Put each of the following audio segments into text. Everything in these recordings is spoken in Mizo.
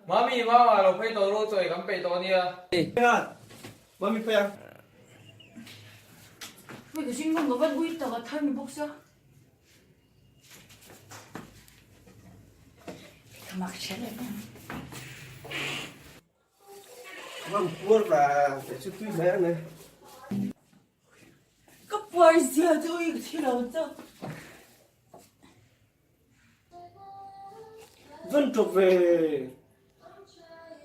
Mami, Mama lo phei tawh ru chawi kan peih tawh ania. Mami phei ang. Hei ka zing ngam lo vat ui tak a thar ni bawk sia. Ka mak hria leh mai ang. Ngam puar la te chu tui mai ang e. Ka puar zia chu ui ka thi lo chauh. Van ṭawp ve.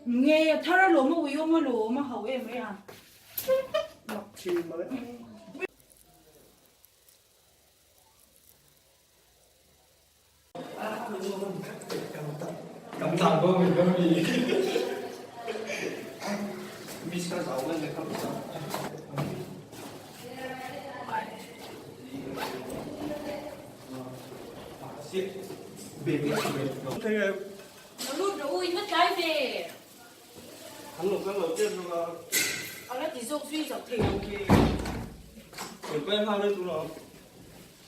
Nge a thar alawm a ui awm alawm a hau em mai a. Mak thin mai. Lut rawh u, in va tlai ve. A la ti zawk zui zak thei lo ve.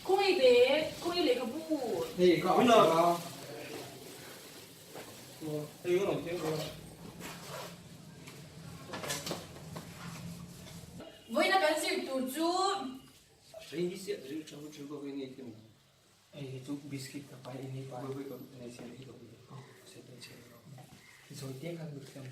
Khawi ve, khawi lehkhabu. Hei ka awm a. Vawiina kan zir tur chu. Hei chu biscuit ka pai ini pai. Zawi te khan lut hlawm.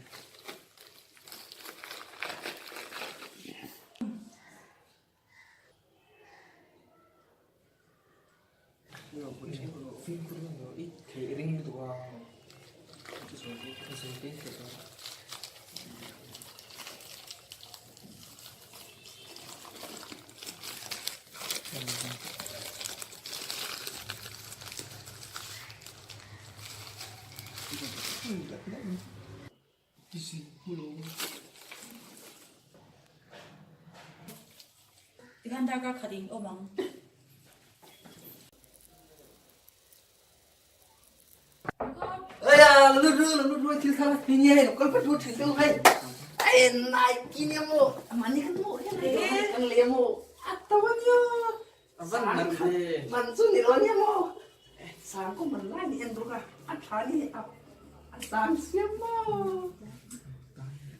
Tikhan darkar khat in awm ang.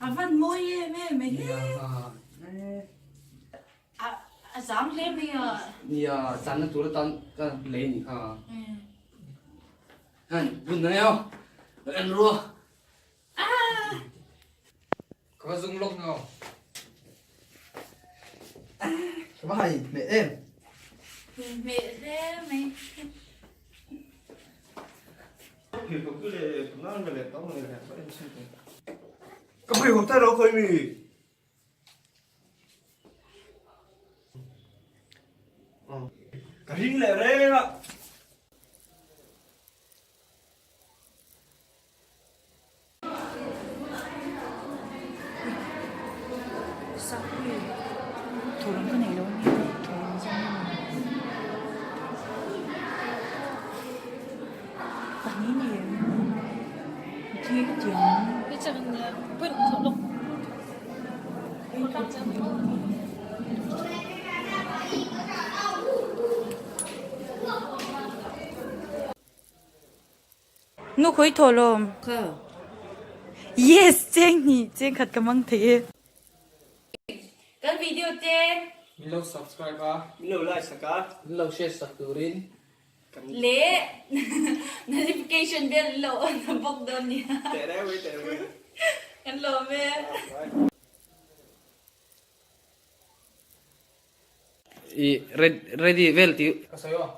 A van mawi em em e hi. A zang hle mai a. Nia, zanna tur atan ka lei anih kha. Han, bun na eo. En rua. Ka va zung lawk ngau. Ka va hai meh em. Meh hle mai. Ka pui hawk ta ro khoi mi. Ka ring leh reng a. Sakhi thawm ka nei lo a nia thawm zawng a ni pahnih ni em thi ka ti ang. Nu khawi thaw lawm. Kha. Yes cheng hnih cheng khat ka mang thei e. Kan video te. Min lo subscribe a. Min lo like sak a. Min lo share sak turin kan. Leh notification bell lo on a bawk dawn nia. Teh reuh e teh reuh e. Kan lawm e. I ready vel tih. Ka sawi aw.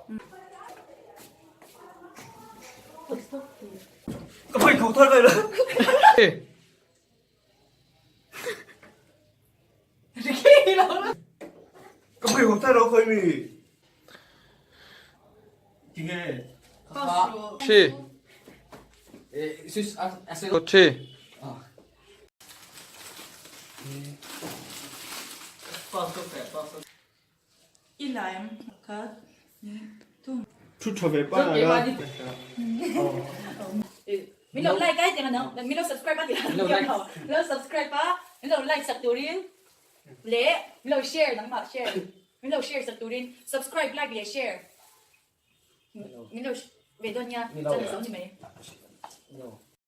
Ka phei kho thar vel. Ka phei kho thar lo khoi mi. Tinge. Thi. Thi. I laim khat ni thum. Thu tha ve pa la. Min lo like ai tiang anang min lo subscribe a ti la min lo subscribe a min lo like sak turin leh min lo share nangmah share min lo share sak turin subscribe like leh share min lo ve dawn nia chuan a zo ni mai.